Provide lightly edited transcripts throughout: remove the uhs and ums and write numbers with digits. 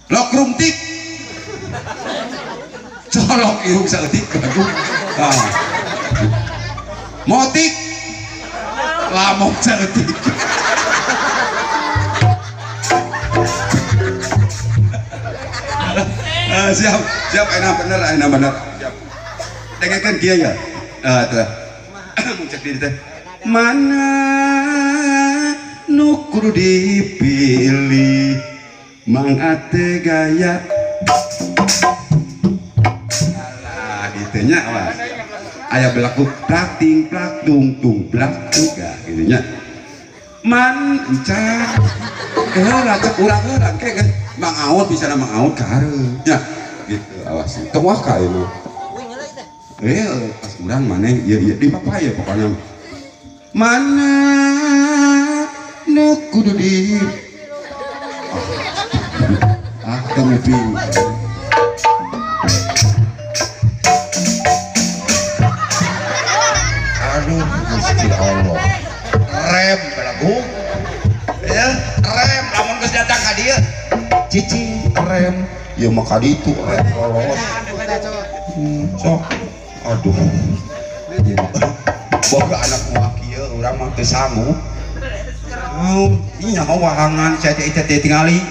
Lokrumtik. Colok irung saeutik aduh. Ah. Motik. Lamok saeutik. Siap, siap enak bener, enak bener. Siap. Dengarkan kieu ya. Teh. Mun cek diri teh. Mana nu kudu dipilih Mang Ate gaya. Alah gitu nya awas. Aya belaku plak ting plak tung tung plak juga gitu nya. Man encan. Heula cek urang heula engke geus Mang Aut bisa Mang Aut ka hareup nya. Gitu awas. Tong wah ka ieu. Pas urang maneh ieu ieu di papa ya pokoknya. Mana nu kudu di ah teu. Aduh Gusti Allah. Rem belagu. Ya, rem lamun geus datang ka dieu. Cicing rem. Ya mah ka ditu rem lolos. Sok. Aduh. Boga anak buah kieu urang mah teu sanggup. Naon ieu nyaho wahangan sia teh teh tingali.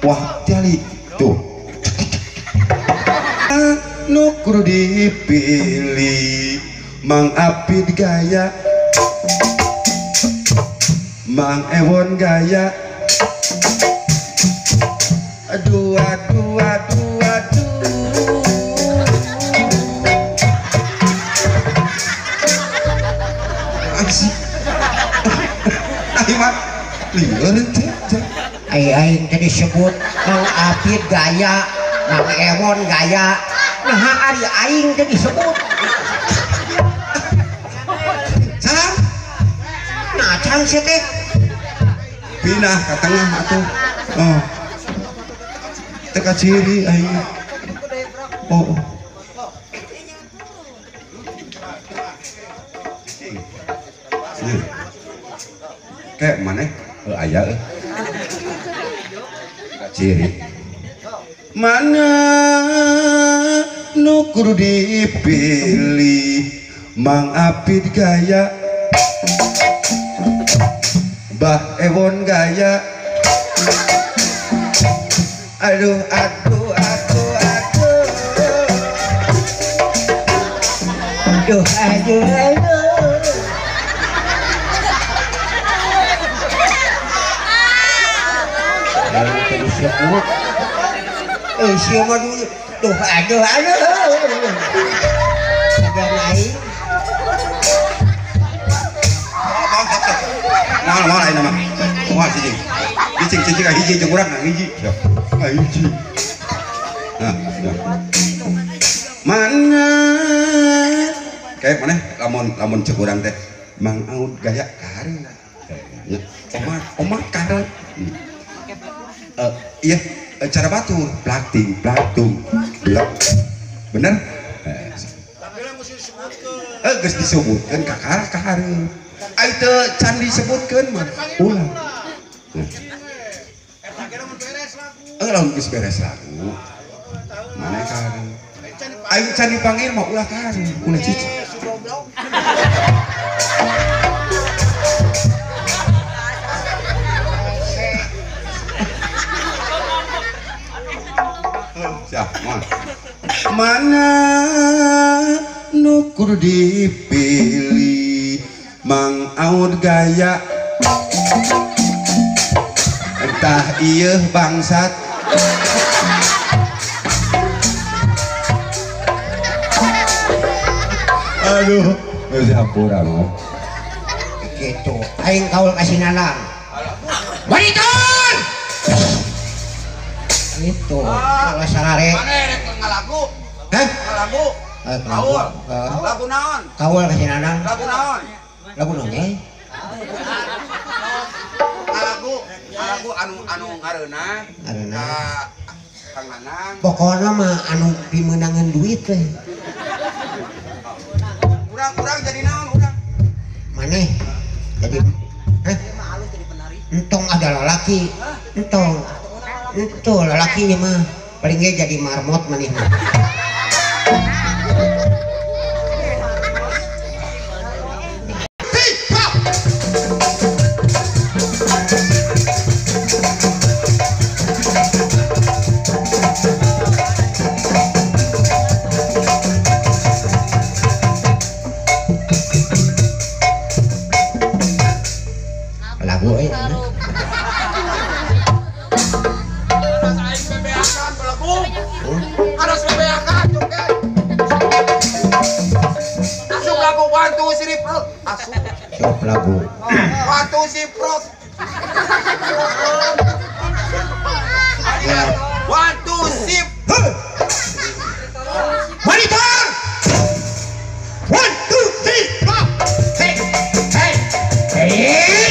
Wah, tingali. Tuh. Nu kudu dipilih Mang Apid gaya. Mang Ewon gaya. Aduh aduh aduh aduh. Asik. Aing mah lieur teh. Aing teh disebut Mang Apid gaya, Mang Ewon gaya. Nah ari aing teh disebut. Salam. Nah can sia teh. Pindah ka tengah atuh. Oh. Teka ciri aing. Oh. Kayak mana? Aya euy. Ciri. Mana nu kudu dipilih Mang Apid gaya. Bah Ewon gaya. Aduh aduh aduh aduh. Aduh aduh aduh. Sia mah dulu. Duh aduh aduh. Ada naik. Moal moal ayeuna mah. Moal cicing. Cicing cicing ka hiji jeung urang hiji. Ka hiji. Nah, mana kayak mana lamun lamun cek urang teh Mang Aut gaya ka hareup. Nya omat omat ka hareup. Iya cara batur plak ting plak tung blak. Bener? Geus disebutkeun ka ka hareup. Ai teu can disebutkeun mah ulah. Lamun geus beres lagu. Mana ka hareup? Aing can dipanggil mah ulah ka hareup, ulah cicing. Siap, mana nu kudu dipilih Mang Aut gaya. Entah ieu bangsat. Aduh, geus hampura mah. Gitu, aing kaul ka si Nanang. Bariton! Itu, kalau sarare. Mana rek ngalagu? Hah? Ngalagu. Kaul. Lagu naon? Kaul ka si Nanang. Lagu naon? Lagu naon ye? Ngalagu, ngalagu anu anu ngareunah. Ngareunah. Kang Nanang. Pokona mah anu pimeunangan duit teh. Urang-urang jadi naon urang? Maneh jadi hah? Entong ada lalaki. Entong. Itu lelakinya mah paling ge jadi marmot manehna. Lagu euy. Harus bebeakan joget. Asup lagu 1 2 3 4. Asup. Asup lagu. 1 2 3 4. 1 2 3 4. Monitor. 1 2 3 4. Hey hey hey.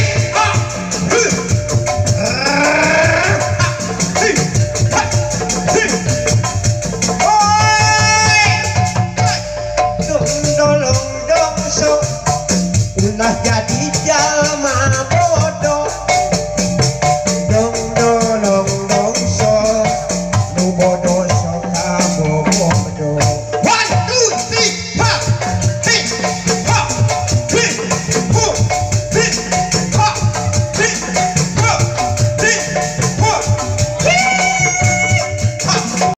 Ulah jadi jalma.